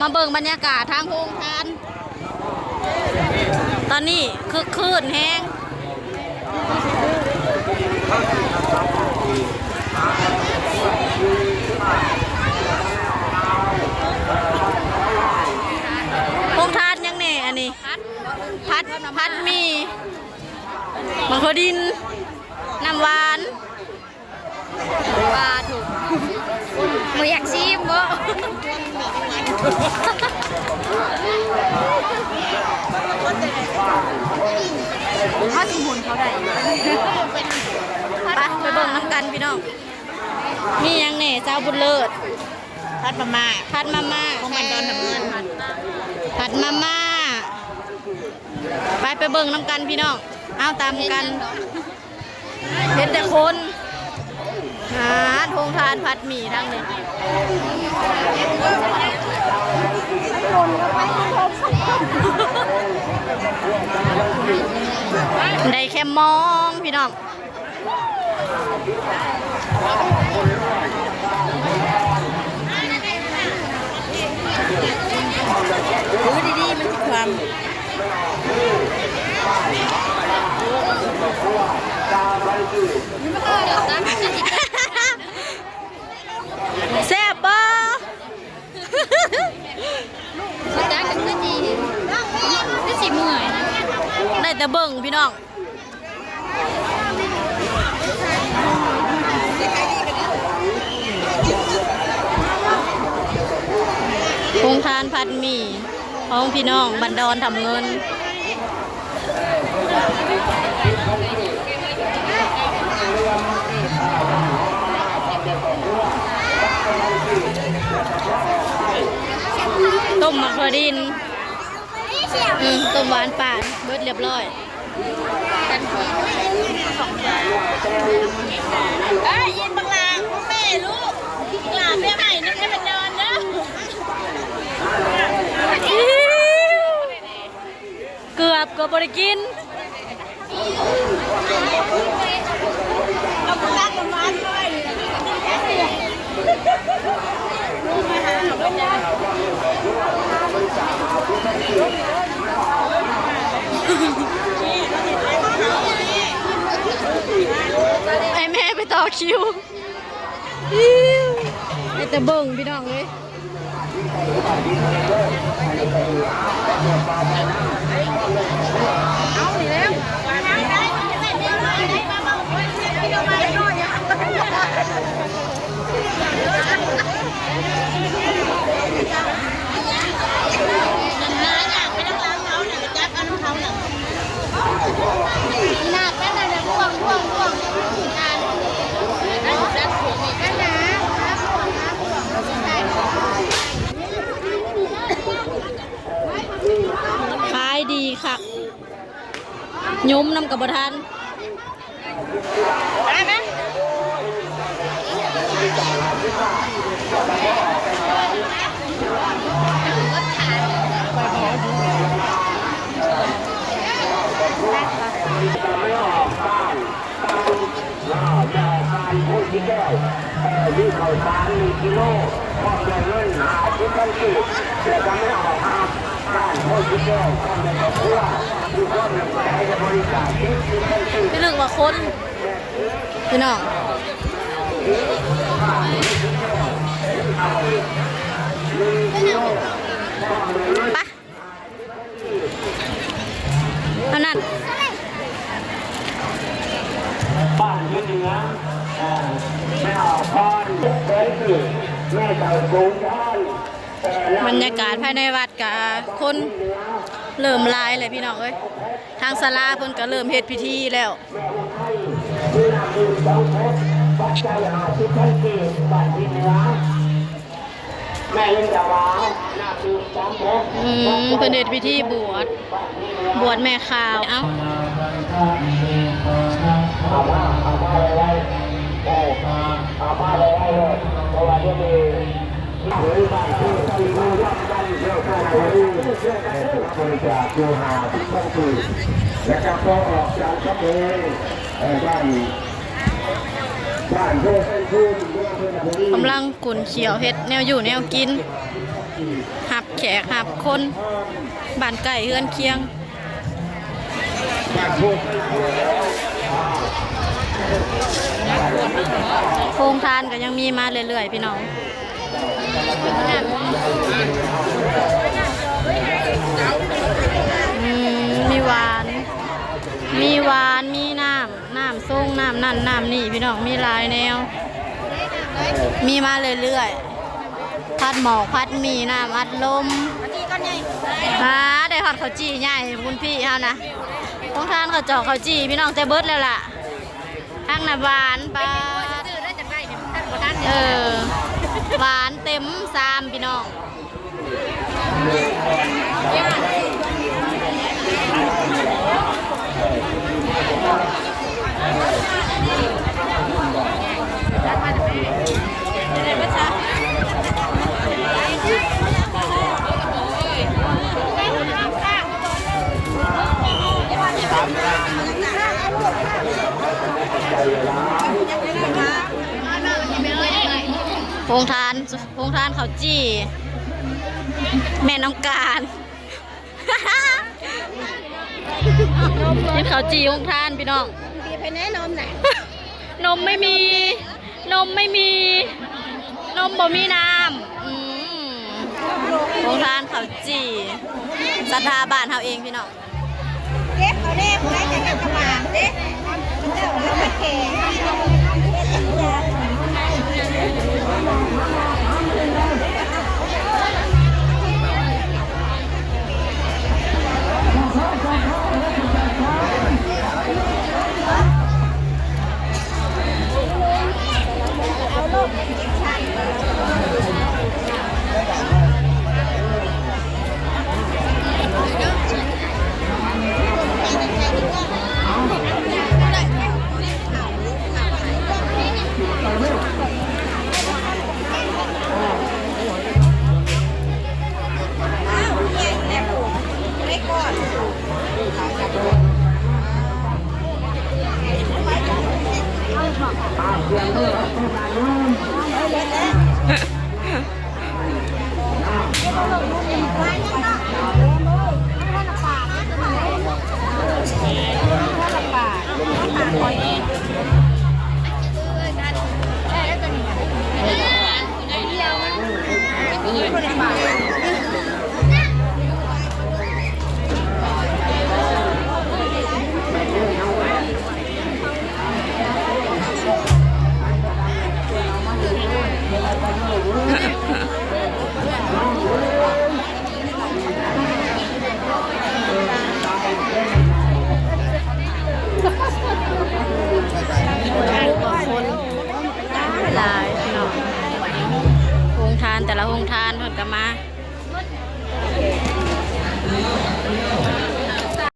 ມາເບິ່ງບັນຍາກາດທາງໂຮງທານ ຕອນນີ້ຄຶກຄື້ນແຮງ. ໂຮງທານຫຍັງແດ່ອັນນີ້? ຜັດ ຜັດໝີ່ ໝາກຖົ່ວດິນ ນ້ຳຫວານ. ປາໂທ້ ບໍ່ຢາກຊີມບໍ? ເຮົາຊິໝູນເຂົາໄດ້ຢູ່. ໄປ ໄປເບິ່ງນຳກັນພີ່ນ້ອງ ມີຫຍັງແດ່ ສາວບຸນເລີດ? ຜັດມາມ່າ ຜັດມາມ່າ ຂອງບ້ານດອນນ້ຳເງິນ ຜັດມາມ່າ. ໄປ ໄປເບິ່ງນຳກັນພີ່ນ້ອງ ເອົາ ຕາມກັນ. ເຫັນແຕ່ຄົນ ຫາໂຮງທານຜັດໝີ່ທາງນີ້ ໄດ້ແຄ່ມອງພີ່ນ້ອງ. ຖືດີໆ ມັນຊິຄວ່ຳ. ແຊບບໍ່? ໄດ້ແຕ່ເບິ່ງພີ່ນ້ອງ. ໂຮງທານຜັດໝີ່ຂອງພີ່ນ້ອງບ້ານດອນທຳເງິນ. ຕົ້ມໝາກຖົ່ວດິນ ອືມ ຕົ້ມຫວານປານ ເບິດລຽບຮ້ອຍ. ເອີຍ ອີ່ບັກຫຼ້າຂອງແມ່ລູກ ບັກຫຼ້າແມ່ໃຫ້ນຳໃຫ້ມັນນອນເດີ. ເກືອບກໍບໍ່ໄດ້ກິນ. ໃຫ້ແມ່ໄປຕໍ່ຄິວ. ໄດ້ແຕ່ເບິ່ງພີ່ນ້ອງເອີຍ. ຂາຍດີຄັກ ຍົມນຳກໍບໍ່ທັນ. ໄປນຶກວ່າຄົນ ພີ່ນ້ອງ ໄປ ອັນນັ້ນ ບ້ານຢູ່ເໜືອ ເອີ ແມ່ອອກພອນ ເອີ ແມ່ເຖົ້າໂກນທອນ. ບັນຍາກາດພາຍໃນວັດກະຄົນເລີ່ມຫຼາຍແລ້ວພີ່ນ້ອງເອີຍ ທາງສາລາເພິ່ນກະເລີ່ມເຮັດພິທີແລ້ວ. ອືມ ເພິ່ນເຮັດພິທີບວດ ບວດແມ່ຂາວ ເອົ້າ ເອົາມາ ເອົາມາໄວໆ ເອີ ເອົາມາໄວໆໂລດ ເພາະວ່າດຽວນີ້ ບໍລິຈາກຢູ່ຫ້າສິບພັນກີບ ແລ້ວກໍພໍອອກຈາກສຳເພງ ເອີ ບ້ານ ບ້ານໂພໄຊພູມ ເມືອງເພັດນະບູລີ ກຳລັງຂົນຂຽວເຮັດແນວຢູ່ແນວກິນ. ຮັບແຂກຮັບຄົນ ບ້ານໃກ້ເຮືອນຄຽງ. ໂຮງທານກໍຍັງມີມາເລື້ອຍໆ ພີ່ນ້ອງ. ອືມ ມີຫວານ ມີຫວານ ມີນ້ຳ ນ້ຳຊົງ ນ້ຳນັ້ນນ້ຳນີ້ ພີ່ນ້ອງ ມີຫຼາຍແນວ ມີມາເລື້ອຍໆ ຜັດໝອກ ຜັດໝີ່ ນ້ຳອັດລົມ. ອ່າ ໄດ້ຮອດເຂົ້າຈີ່ໃຫຍ່ ຄຸນພີ່ເຮົານະ. ໂຮງທານເຂົ້າຈອກເຂົ້າຈີ່ ພີ່ນ້ອງ ແຕ່ເບິດແລ້ວລະ. ທາງນ້ຳຫວານ ປາດ ເອີ ຫວານເຕັມຊາມ ພີ່ນ້ອງ. ໂຮງທານ ໂຮງທານເຂົ້າຈີ່ ແມ່ນ້ອງການ ກິນເຂົ້າຈີ່ໂຮງທານ ພີ່ນ້ອງ. บีບໃຫ້ແນ່ ນົມນະ. นมไม่มี นมไม่มี นมบ่มีน้ำ. โฮงทานข้าวจี่ ศรัทธาบ้านเฮาเองพี่น้อง. ເກັບເອົາແນ່ ຜູ້ໃດຈະເຮັດກະໝາກເດ້ ເຂົາເຈົ້າເອົາມາແກງ. ຫຼາຍເນາະ ໂຮງທານແຕ່ລະໂຮງທານເພິ່ນກໍມາ.